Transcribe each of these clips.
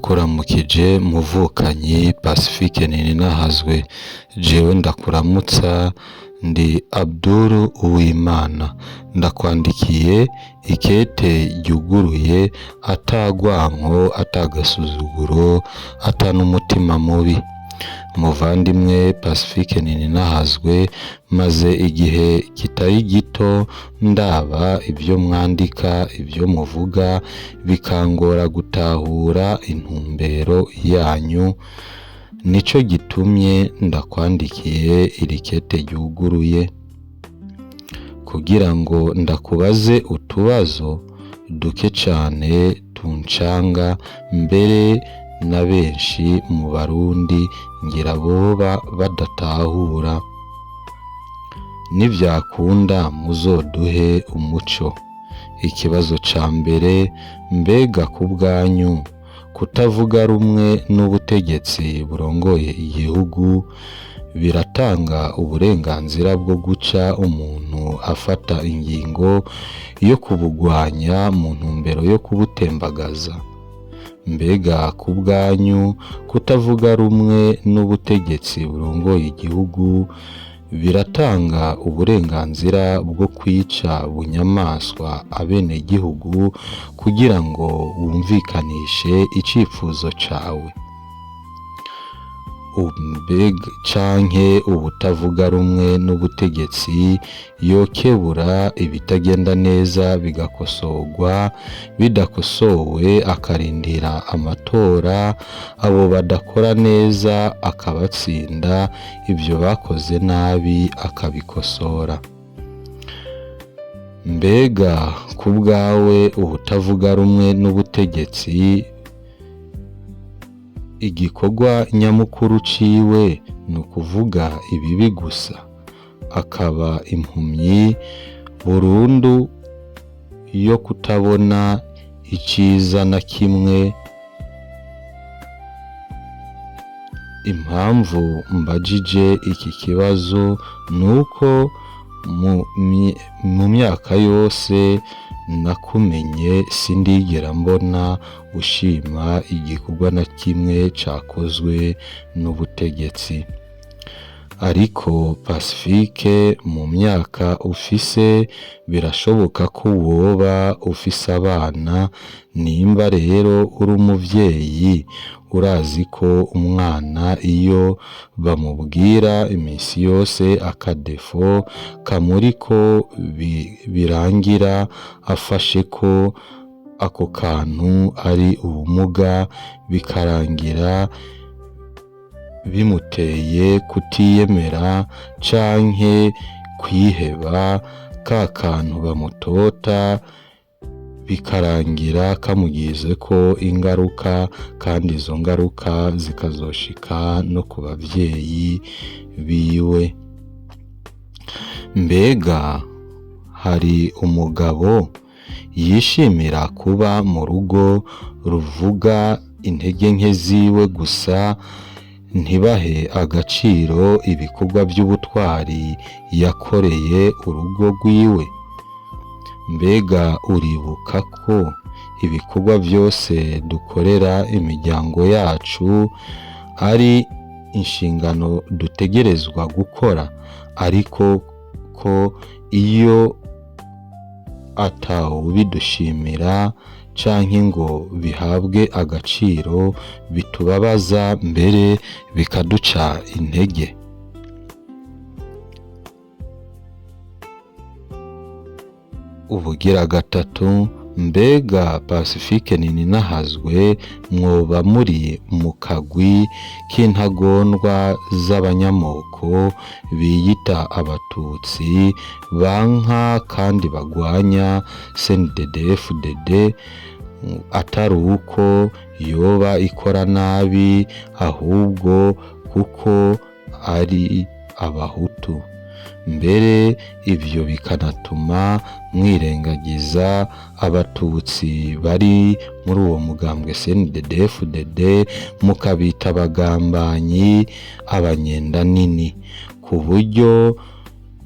Ndakuramukije muvukanyi Pacifique Nininahazwe, jewe ndakuramutsa ndi Abdul Uwimana, ndakwandikiye ikete ryuguruye ata rwanko, ata gasuzuguro, ata n'umutima mubi. Muvandimwe Pacifique Nininahazwe, maze igihe kitari gito ndaba ibyo mwandika, ibyo muvuga, bikangora gutahura intumbero yanyu, nico gitumye ndakwandikiye iri kete ryuguruye, kugira ngo ndakubaze utubazo duke cane tuncanga, mbere na benshi mu Barundi ngira boba badatahura. Nivyakunda muzoduhe umuco. Ikibazo ca mbere, mbega ku bwanyu kutavuga rumwe n'ubutegetsi burongoye igihugu biratanga uburenganzira bwo guca umuntu afata ingingo yo kubugwanya mu ntumbero yo kubutembagaza? Mbega ku bwanyu kutavuga rumwe n'ubutegetsi burongoye igihugu biratanga uburenganzira bwo kwica bunyamaswa abenegihugu kugira ngo wumvikanishe icifuzo cawe? Mbega canke uwutavuga rumwe n'ubutegetsi yokebura ibitagenda neza bigakosorwa, bidakosowe akarindira amatora, abo badakora neza akabatsinda, ivyo bakoze nabi akabikosora. Mbega ku bwawe uwutavuga rumwe n'ubutegetsi igikorwa nyamukuru ciwe ni ukuvuga ibibi gusa, akaba impumyi burundu yo kutabona iciza na kimwe? Impamvu mbajije iki kibazo nuko mu myaka yose nakumenye sindigera mbona ushima igikorwa na kimwe cakozwe n'ubutegetsi. Ariko Pacifique mu myaka ufise birashoboka ko woba ufise abana, nimba rero uri umuvyeyi urazi ko umwana iyo bamubwira imisi yose akadefo kamuriko birangira afashe ko ako kantu ari ubumuga, bikarangira bimuteye kutiyemera canke kwiheba, ka kantu bamutota bikarangira kamugizeko ingaruka, kandi izo ngaruka zikazoshika no ku bavyeyi biwe. Mbega hari umugabo yishimira kuba mu rugo ruvuga intege nke ziwe gusa ntibahe agaciro ibikorwa vy'ubutwari yakoreye urugo rwiwe? Mbega uribuka ko ibikorwa vyose dukorera imiryango yacu ari inshingano dutegerezwa gukora, ariko ko iyo atawubidushimira canke ngo bihabwe agaciro bitubabaza mbere bikaduca intege? Ubugira gatatu, mbega Pacifique Nininahazwe mwoba muri mu kagwi k'intagondwa z'abanyamoko biyita abatutsi banka kandi bagwanya CNDD-FDD, atari uko yoba ikora nabi ahubwo kuko ari abahutu? Mbere ivyo bikanatuma mwirengagiza abatutsi bari muri uwo mugambwe CNDD-FDD mukabita abagambanyi, abanyendanini, ku buryo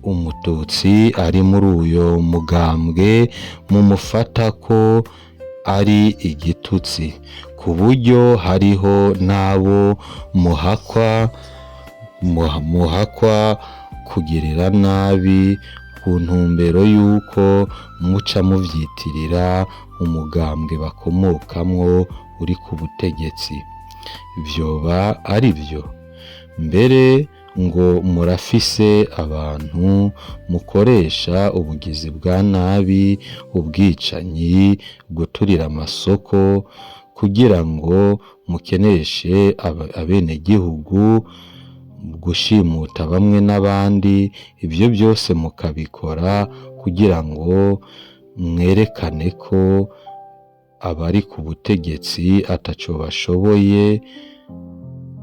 umututsi ari muri uyo mugambwe mumufata ko ari igitutsi. ku buryo hariho n'abo muhakwa kugirira nabi ku ntumbero y'uko muca muvyitirira umugambwe bakomokamwo uri ku butegetsi. Vyoba ari vyo? Mbere ngo murafise abantu mukoresha ubugizi bwa nabi, ubwicanyi, guturira amasoko kugira ngo mukeneshe abenegihugu, gushimuta bamwe n'abandi, ivyo byose mukabikora kugira ngo mwerekane ko abari ku butegetsi ataco bashoboye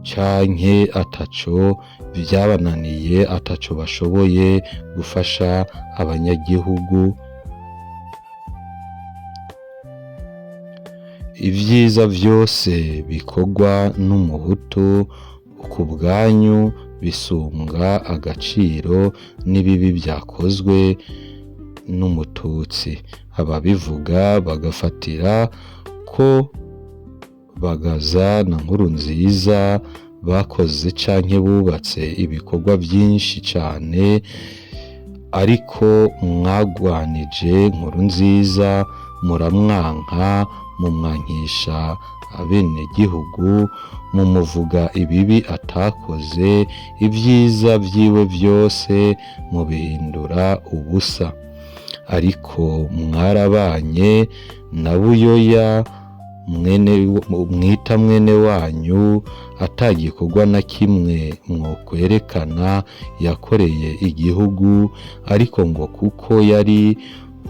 canke ataco vyabananiye, ataco bashoboye gufasha abanyagihugu. Ivyiza vyose bikorwa n'umuhutu ku bwanyu bisumbwa agaciro n'ibibi vyakozwe n'umututsi. Ababivuga bagafatira ko Bagaza na Nkurunziza bakoze canke bubatse ibikorwa vyinshi cane, ariko mwagwanije Nkurunziza muramwanka, mumwankisha abenegihugu, mumuvuga ibibi atakoze, ivyiza vyiwe vyose mubihindura ubusa. Ariko mwarabanye na Buyoya mwita mwene wanyu, atagikorwa na kimwe mwokwerekana yakoreye igihugu, ariko ngo kuko yari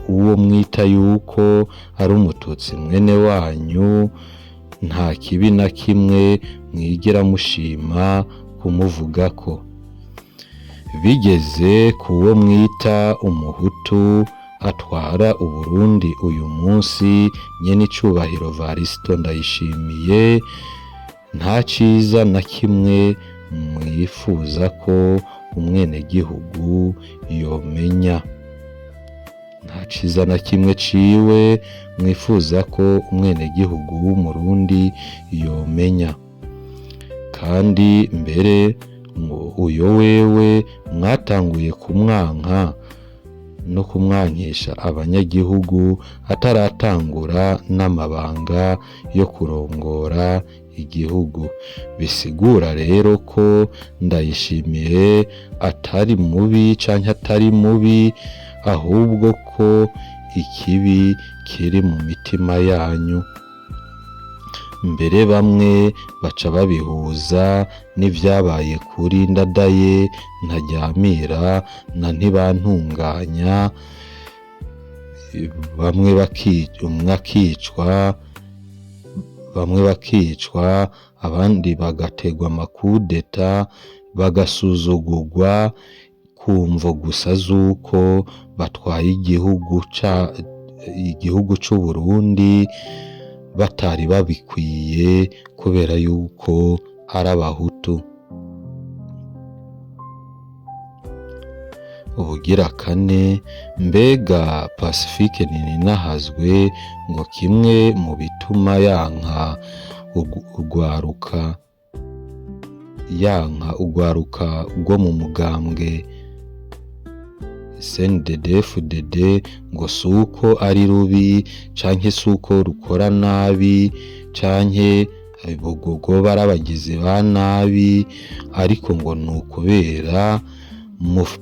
uwo mwita yuko ari umututsi mwene wanyu, nta kibi na kimwe mwigera mushima kumuvugako. Bigeze kuwo mwita umuhutu atwara Uburundi uyu munsi, nyenicubahiro Varisito Ndayishimiye, nta ciza na kimwe mwifuza ko umwenegihugu yomenya. Nta ciza na kimwe ciwe mwifuza ko umwenegihugu w'Umurundi yomenya. Kandi mbere ngo uyo wewe mwatanguye kumwanka no kumwankisha abanyagihugu ataratangura n'amabanga yo kurongora igihugu. Bisigura rero ko Ndayishimiye atari mubi canke atari mubi, ahubwo ko ikibi kiri mu mitima yanyu. Mbere bamwe baca babihuza n'ivyabaye kuri Ndadaye, Ntaryamira na Ntibantunganya, bamwe umwe akicwa, bamwe bakicwa, abandi bagategwa amakudeta, bagasuzugurwa ku mvo gusa z'uko batwaye igihugu c'Uburundi batari babikwiye kubera yuko ari abahutu. Ubugira kane, mbega Pacifique Nininahazwe ngo kimwe mu bituma yanka ugwaruka rwo mu mugambwe CNDD-FDD ngo suko ari rubi canke suko rukora nabi canke rwoba ari abagizi ba nabi, ariko ngo ni ukubera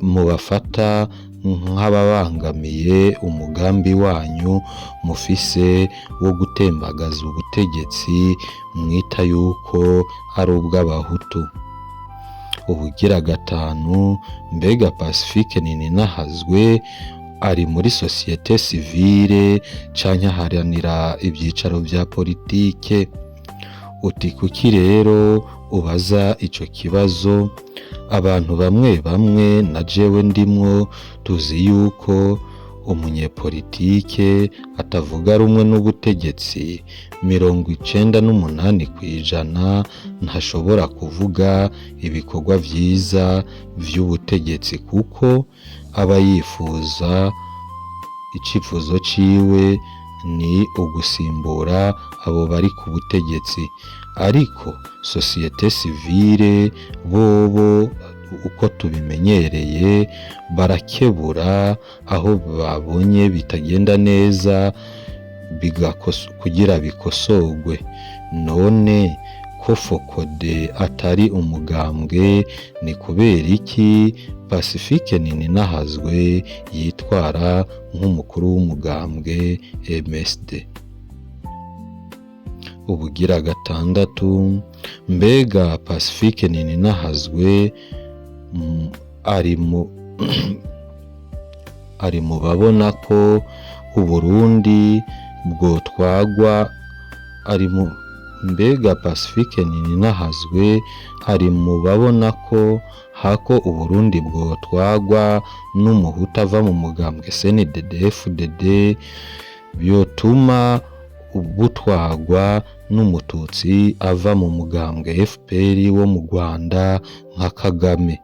mubafata nk'ababangamiye umugambi wanyu mufise wo gutembagaza ubutegetsi mwita yuko ari ubw'abahutu. Ubugira gatanu, mbega Pacifique Nininahazwe ari muri societe civile canke aharanira ivyicaro vya politike? Uti kuki rero ubaza ico kibazo? Abantu bamwe bamwe na jewe ndimwo tuzi yuko umunyepolitike atavuga rumwe n'ubutegetsi 98% ntashobora kuvuga ibikorwa vyiza vy'ubutegetsi kuko aba yifuza icifuzo ciwe ni ugusimbura abo bari ku butegetsi. Ariko société civile bobo uko tubimenyereye barakebura aho babonye bitagenda neza kugira bikosorwe. None ko FOCODE atari umugambwe, ni kubera iki Pacifique Nininahazwe yitwara nk'umukuru w'umugambwe MSD? Ubugira gatandatu, mbega Pacifique Nininahazwe ari mu babona ko Uburundi bwotwagwa ari mu mbega Pacifique Nininahazwe ari mu babona ko hako Uburundi bwotwagwa n'umuhutu ava mu mugambwe CNDD-FDD byotuma butwagwa n'umututsi ava mu mugambwe FPR wo mu Rwanda nka Kagame?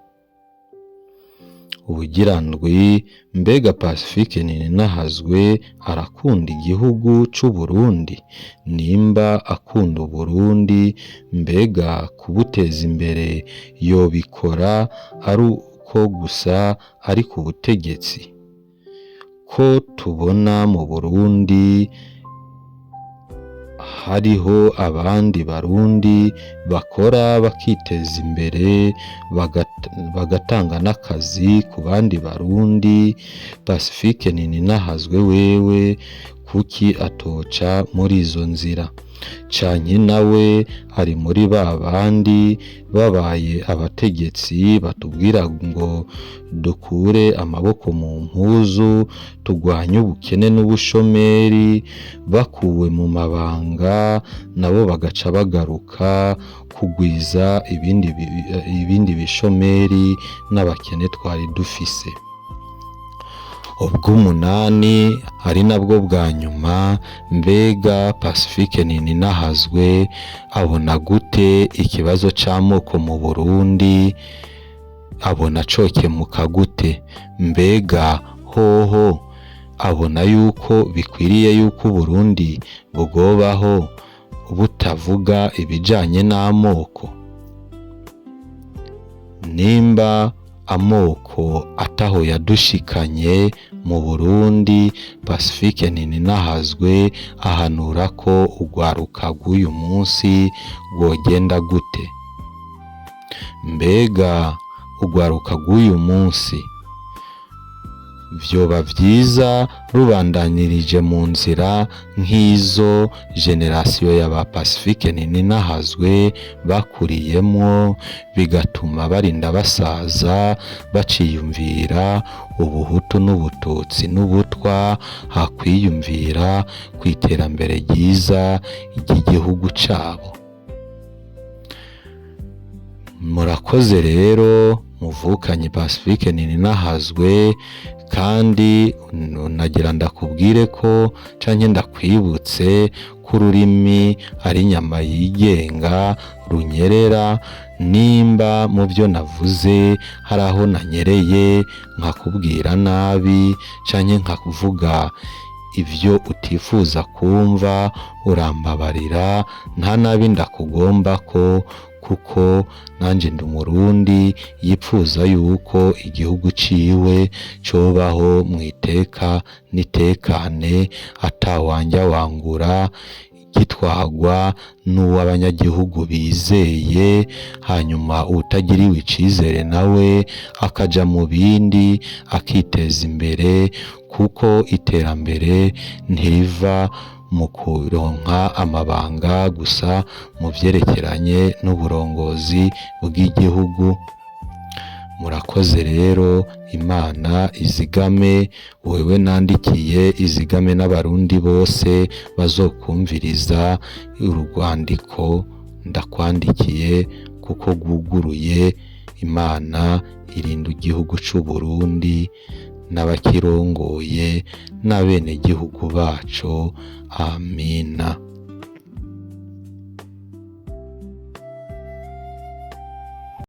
Ubugira ndwi, mbega Pacifique Nininahazwe arakunda igihugu c'Uburundi? Nimba akunda Uburundi, mbega kubuteza imbere yobikora ari uko gusa ari ku butegetsi? Ko tubona mu Burundi hariho abandi Barundi bakora bakiteza imbere, bagatanga n'akazi ku bandi Barundi, Pacifique Nininahazwe wewe kuki atoca muri izo nzira? Canke nawe ari muri ba bandi babaye abategetsi batubwira ngo dukure amaboko mu mpuzu, turwanye ubukene n'ubushomeri, bakuwe mu mabanga nabo bagaca bagaruka kugwiza ibindi bishomeri n'abakene twari dufise? Ubw'umunani ari nabwo bwa nyuma, mbega Pacifique Nininahazwe abona gute ikibazo c'amoko mu Burundi? Abona cokemuka gute? Mbega hoho abona yuko bikwiriye yuko Uburundi bwobaho butavuga ibijanye n'amoko? Nimba amoko ataho yadushikanye mu Burundi, Pacifique Nininahazwe ahanura ko urwaruka rw'uyu munsi rwogenda gute? Mbega urwaruka rw'uyu munsi vyoba vyiza rubandanirije mu nzira nk'izo génération y'aba Pacifique Nininahazwe bakuriyemwo, bigatuma barinda basaza baciyumvira ubuhutu n'ubututsi n'ubutwa, hakwiyumvira ku iterambere ryiza ry'igihugu cabo? Murakoze rero muvukanye Pacifique Nininahazwe, kandi nagira ndakubwire ko canke ndakwibutse ko ururimi ari inyama yigenga runyerera. Nimba mu byo navuze hari aho nanyereye nkakubwira nabi canke nkakuvuga ivyo utifuza kumva, urambabarira, nta nabi ndakugomba ko, kuko nanje ndi Umurundi yipfuza yuko igihugu ciwe cobaho mw'iteka n'itekane, atawanja wangura, gitwagwa n'uw'abanyagihugu bizeye, hanyuma uwutagiriwe icizere nawe akaja mu bindi akiteza imbere, kuko iterambere ntiriva mu kuronka amabanga gusa mu vyerekeranye n'uburongozi bw'igihugu. Murakoze rero, Imana izigame wewe nandikiye, izigame n'Abarundi bose bazokumviriza urwandiko ndakwandikiye, kuko rwuguruye. Imana irinda igihugu c'Uburundi n'abakirongoye n'abenegihugu baco. Amina.